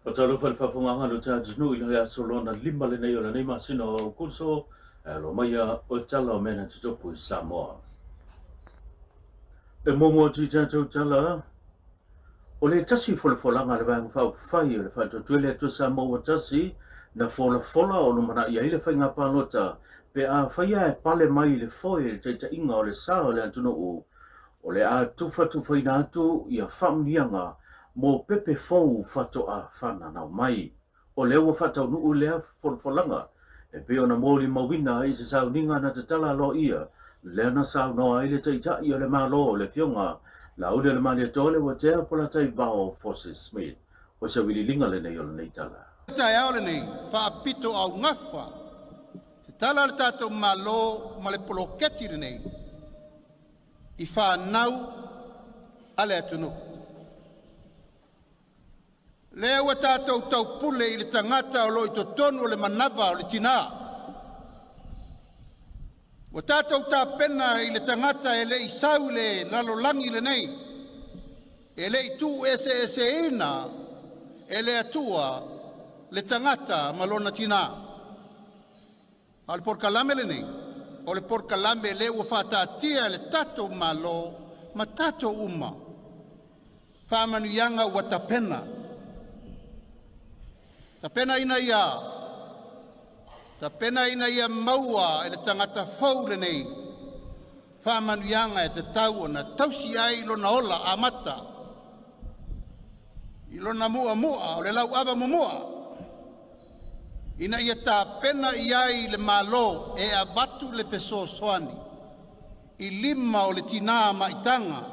Faatalofa i le faafofogaaga a lo tatou i le aso lona 5 lenei o lenei masina o Aokuso, e alo maia o tala o mea na tutupu i Samoa. E muamua atu i tatou tala, o le tasi folafolaga a le Vaega Faaupufai o le Faatuatua i le Atua Samoa ua tasi na folafola o lumanai ai le faiga palota pe a faia e pale mai i le foe le taitaiga o le sa o le atunuu o le a tufatufaina atu ia faamanuiaga mo pepe fou faatoa fananau mai. O lea ua faataunuu lea folafolaga e pei ona molimauina i se sauniga na tatala aloaia lea na saunoa ai le Taitai o le Malo le Afioga Laaulialemalietoa Leuatea Polataivao Fosi Smith. O se auiliiliga lenei o lenei tala. Taeao lenei, faapito augafa se tala a le tatou Malo ma le poloketi lenei i fanau a le atunuu. Lea ua tatou taupule i le tagata o lo o i totonu o le manava o le tinā. Ua tatou tapena i le tagata e le i sau i le lalolagi lenei, e le i tuueseeseina e le Atua le tagata ma lona tinā. A o le polokalame lenei, o le polokalame lea ua faataatia e le tatou Malo ma tatou uma, faamanuiaga ua tapena, tapenaina ia tapena ina ia maua e le tagata fou lenei faamanuiaga e tatau ona tausi ai lona ola amata i lona mu'amu'a o le lauava muamua, ina ia tapena i ai le Malo e avatu le fesoasoani i lima o le tinā maitaga,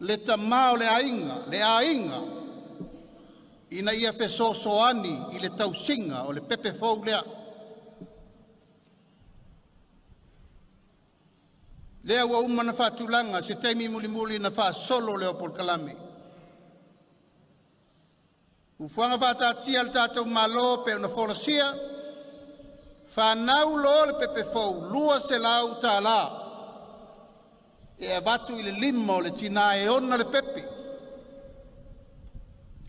le tamā o le aiga, le aiga, ina ia fesoasoani i le tausiga o le pepe fou lea. Lea ua uma ona faatulaga se taimi mulimuli na faasolo lea o polokalame. Fuafuaga faataatia a le tatou Malo e pei ona folasia, fanau loa le pepe fou $200 e avatu i le lima o le tinā e ona le pepe,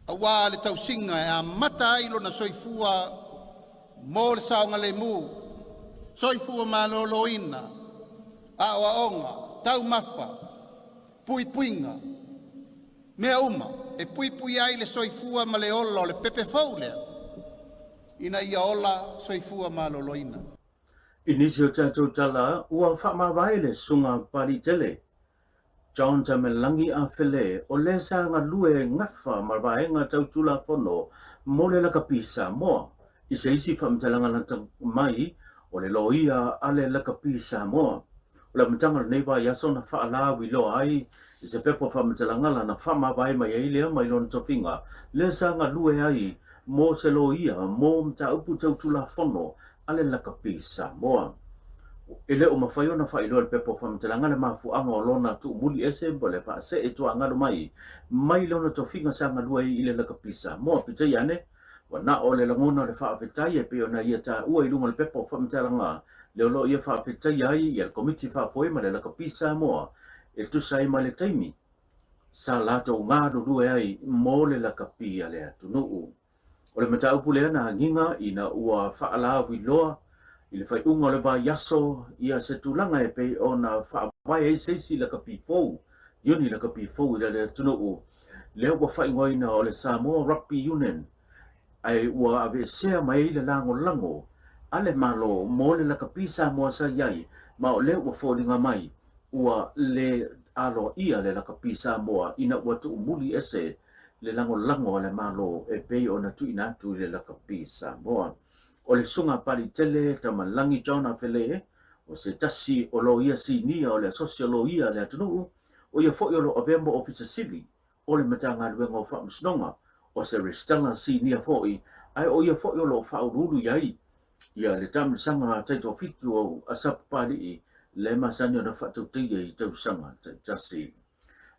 aua le tausiga e amata ai lona soifua mo le saogalemu, soifua maloloina, aoaoga, taumafa, puipuiga, mea uma e puipui ai le soifua ma le ola o le pepe fou lea ina ia ola soifua maloloina. I nisi o tatou tala, ua faamavae le Susuga a Papaliitele, John Tamelagi Afele, o le sa galue gafa ma vaega tau Tulafono mo le Lakapi Samoa, i se isi faamatalaga lata mai o le loia a le Lakapi Samoa. O le amataga o lenei vaiaso na faalauiloa ai i se pepa faamatalaga lana faamavae mai ai lea mai lona tofiga lea sa galue ai mo se loia mo mataupu tau Tulafono a le Lakapi Samoa. E le o mafai ona faailoa e le pepa faamatalaga le mafuaaga o lona tuumuli ese po o le faasee tuaagalu mai mai lona tofiga sa galue ai i le Lakapi Samoa. Peitai ane, Ua na o le lagona o le faafetai e pei ona ia taua i luga o le pepa o faamatalaga lea o lo o ia faafetaia ai ia le Komiti Faafoe ma le Lakapi Samoa e tusa ai ma le taimi sa latou galulue ai mo le lakapi a le atunuu. O le mataupu lea na agiga ina ua faalauiloa i le faaiuga o le vaiaso ia se tulaga e pei ona faavae ai se isi lakapi fou, Iuni lakapi fou i le atunuu lea ua faaigoaina o le Samoa Rugby Union, ae ua aveesea mai ai le lagolago a le Malo mo le lakapi Samoa sa i ai, ma o lea ua foliga mai ua le aloaia le lakapi Samoa ina ua tuumuli ese le lagolago a le Malo e pei ona tuuina atu i le lakapi Samoa. O le Susuga Palitele Tamalagi John Afele, o se tasi o loia sinia o le Asosi o Loia a le atunuu, o ia foi o lo o avea mo Ofisa Sili o le Matagaluega o Faamasinoga, o se Resitala Sinia foi, ae o ia foi o lo o faauluulu i ai ia le taamilosaga taitoafitu a Sapapalii lea e masani ona faatautaia i tausaga taitasi.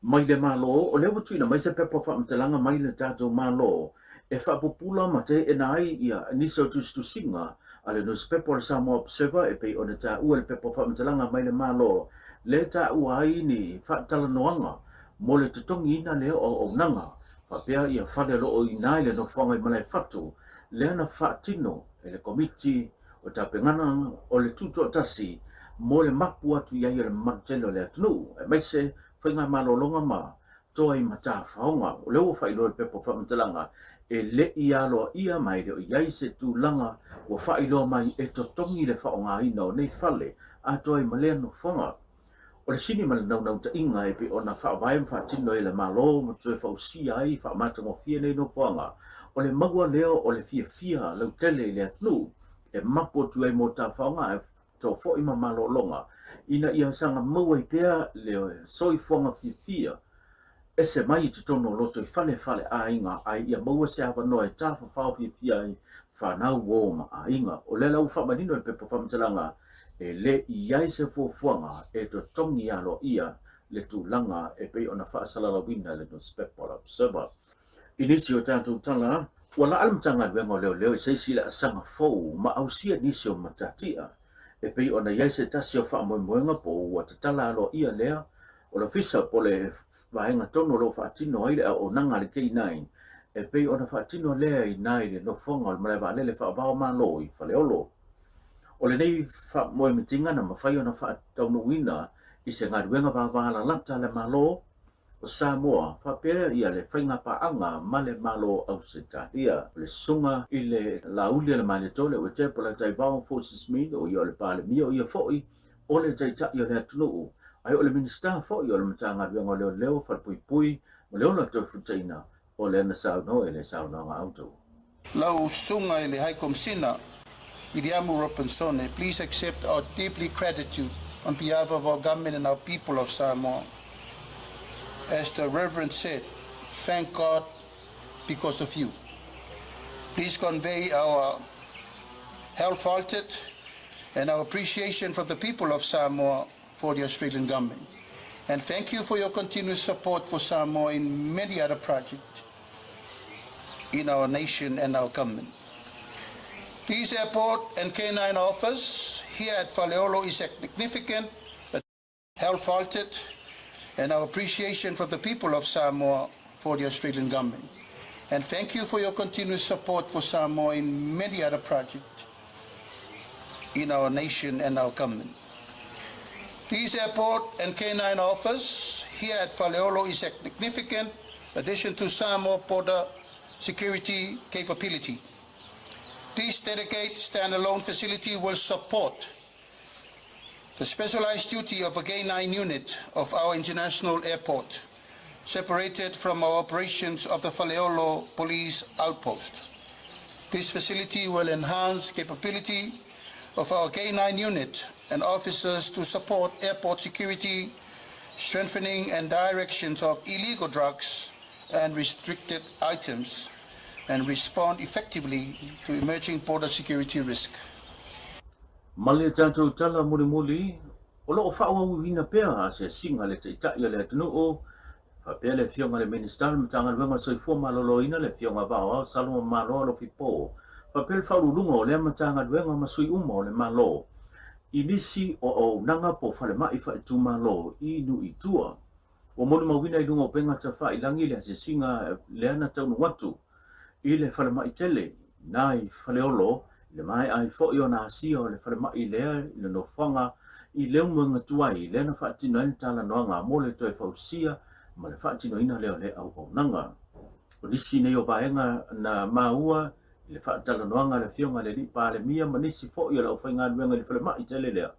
Mai le Malo, o lea ua tuuina mai se pepa faamatalaga mai le tatou Malo e faapupula ma teena ai ia nisi o tusitusiga a le nusipepa o le Samoa Observer e pei ona taua i le pepa faamatalaga mai le Malo lea e taua ai ni faatalanoaga mo le totogiina lea o auaunaga. Faapea ia fale o lo o i ina i le nofoaga i Malaefatu lea na faatino e le Komiti o Tapenana o le Tutoatasi mo le mapu atu i ai o le mamalu tele o le atunuu, aemaise faigamalologa ma toa i matafaoga. O lea ua faailoa i le pepa o faamatalaga e le i aloaia ma e le o i ai se tulaga ua faailoa mai e totogi le faaaogaina o nei fale atoa ai ma lea nofoaga. O le sini ma le naunautaiga e pei ona faavae ma faatino ai e le Malo ma toe fausia ai faamatagofie nei nofoaga, o le maua lea o le fiafia lautele i le atunuu e mapu atu ai mo tafaoga ae toa foi ma malologa ina ia saga maua ai pea le soifuaga fiafia ese mai i totonu o lotoifale faleaiga ae ia maua se avanoa e tafafao fiafia ai fanau, uo ma aiga. O lea la ua faamanino i le pepa faamatalaga e le i ai se fuafuaga e totogi aloaia le tulaga e pei ona faasalalauina e le nusipepa o le Observer. I nisi o tatou tala, ua laa le Matagaluega o Leoleo i se isi laasaga fou ma ausia nisi o matatia e pei ona i ai se tasi o faamoemoega po ua tatala aloaia lea o le Ofisa po o le vaega tonu o lo o faatino ai le auaunaga a le K9 e pei ona faatino lea i ina i le nofoaga o le malaevaalele faava-o-Malo i Faleolo. O lenei faamoemitiga na mafai ona faataunuuina i se galuega vavalalata a le Malo o Samoa faapea ia le faigapaaga ma le Malo Ausetalia. O le susuga i le Laauli a le Malietoa le Uete Polataivao Fosi Smith, o ia o le Palemia, o ia foi o le Taitai o le atunuu, ae o le Minisita foi o le Matagaluega o Leoleo, Falepuipui ma le Ola Toefutaina, o lea na saunoa i le saunoaga autu. Lau Susuga i le High Komisina Viliamu Robinsone, please accept our deeply gratitude on behalf of our government and our people of Samoa. As the Reverend said, thank God because of you. Please convey our health-halted and our appreciation from the people of Samoa for the Australian government. And thank you for your continuous support for Samoa in many other projects in our nation and our government. This airport and K9 office here at Faleolo is a significant health-halted and our appreciation from the people of Samoa for the Australian government. And thank you for your continuous support for Samoa in many other projects in our nation and our government. This airport and K9 office here at Faleolo is a significant addition to Samoa border security capability. This dedicated standalone facility will support the specialized duty of a K9 unit of our international airport, separated from our operations of the Faleolo Police Outpost. This facility will enhance capability of our K9 unit and officers to support airport security, strengthening and directions of illegal drugs and restricted items, and respond effectively to emerging border security risk. Ma le tatou tala mulimuli, o lo o faaauauina pea asiasiga a le Taitai o le atunuu, faapea le Afioga i le Minisita o le Matagaluega o le Soifua Maloloina, le Afioga Vaoao Saloma Malo Alofipo, faapea le Faauluuluga o lea Matagaluega ma sui uma o le Malo i nisi o auaunaga po o falemai faaitumalo i nuu i tua. Ua molimauina i luga o upega tafailangi le asiasiga lea na taunuu atu i le falemai tele na i Faleolo i le maea ai foi ona asia o le falemai lea i le nofoaga i Leumuega tuai lea na faatino ai le talanoaga mo le toe fausia ma le faatinoina lea o le auaunaga. O nisi nei o vaega na maua i le faatalanoaga a le Afioga i le Alii Palemia ma nisi foi o le aufaigaluega i le falemai tele lea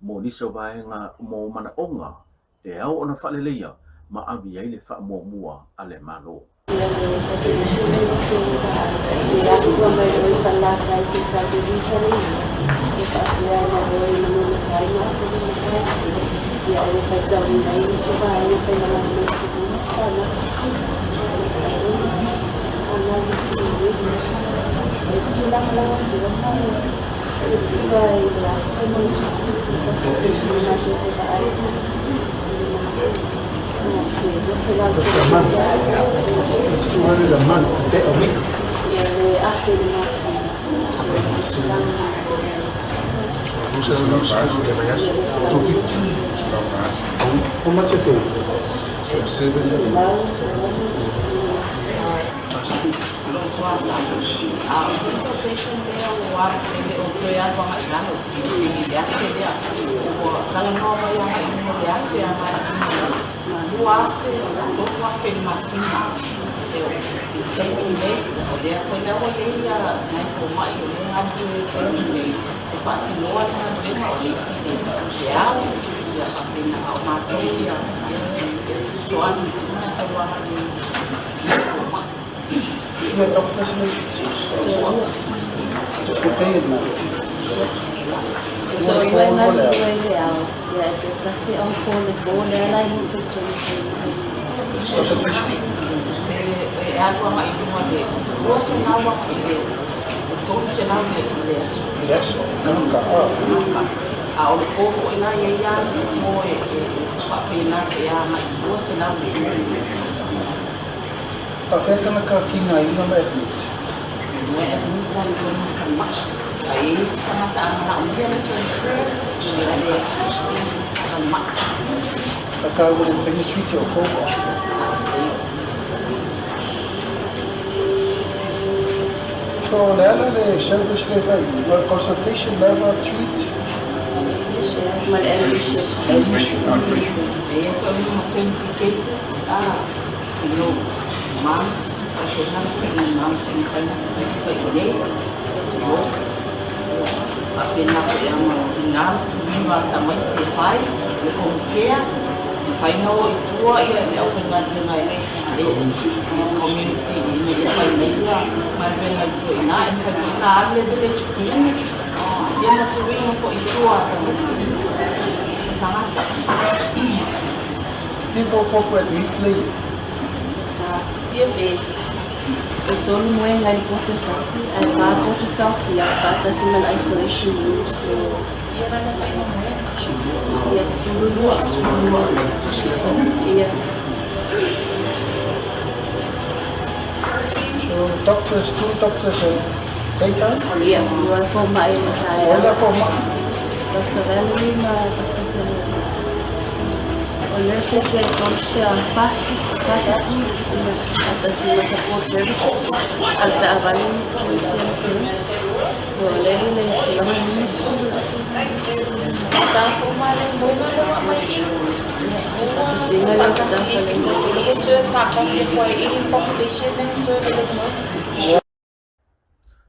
mo nisi o vaega mo manaoga e ao ona faaleleia ma ave i ai le faamuamua a le Malo. That's a month. It's 200 a month, a day, a week. 250. A week. How much a day? So 7. A o le consultation lea ua e le o toe alu agai i lalo i le afe lea. Ua talanoa mai agai i luga o le afe agai i le 2,000, 3,000 i le masina. E o i le taimi lenei, o lea foi la ua i ai nai fomai o lea e galulue i le taimi lenei e faatinoa le galuega o le isi le ao, ia faapena. A o matou ia e fesoasoani i tulaga tau agai i fomai. Ia doctors le So ua galulue i le ao, ia e toatasi on call le po lea la i luga Consultation. E alu agai i luga le 200 agai i le 300 le aso. Le aso, kanaka. Kanaka. A o le po foi la e i ai lava isi po e faapena pe agai i 200 le. Faafefea kanaka kigaina ma admit? Ua e admit lava i totonu o le falemai. A i ai isi tagata a manaomia le transfer, ia le falemai. Akā ua le mafai ona treat e outou. So o le a la le service lea e fai i i? O le consultation lava, treat? Ma le admission. Admission. E i ai foi o maternity cases, you know, moms, faapena le pregnant moms e mafai ona fai i inei, tulou. Faapena foi lava ma tina ma tiniva a tamaiti e fai, le home care, mafai ona o i tua le aufaigaluega e community ina ia fai mai ia galuega i tua i ina, e mafai foi ona alu le village clinic, ia ma tuuina foi i tua a tamaiti ma tagata. Fia popo admit le ia? Fia beds. E tolu moega i le poto e tasi, ae fa poto taofia faatasi ma le isolation rooms mo. Ia lana faiga moega. Ia 12. 12. Ia. So doctors, two doctors at daytime? Ia, lua fomai i le O ai la taeao. fomai? Doctor Valerie ma Doctor Peniel. O nurses e 34 faatasi ma support services a le taavale ma security ma police. Ua lelei le tulaga 50. Staff uma le moega lea ua aumai i i. Faatasiga lea o staff a le Faatasi i serve faatasi atu ai i population lea e serve i le moega.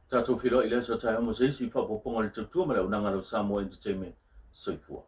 Tatou feiloai i le aso a taeao mo se isi faaopoopoga o le tautua ma le auaunaga a lau Samoa Entertainment. Soifua.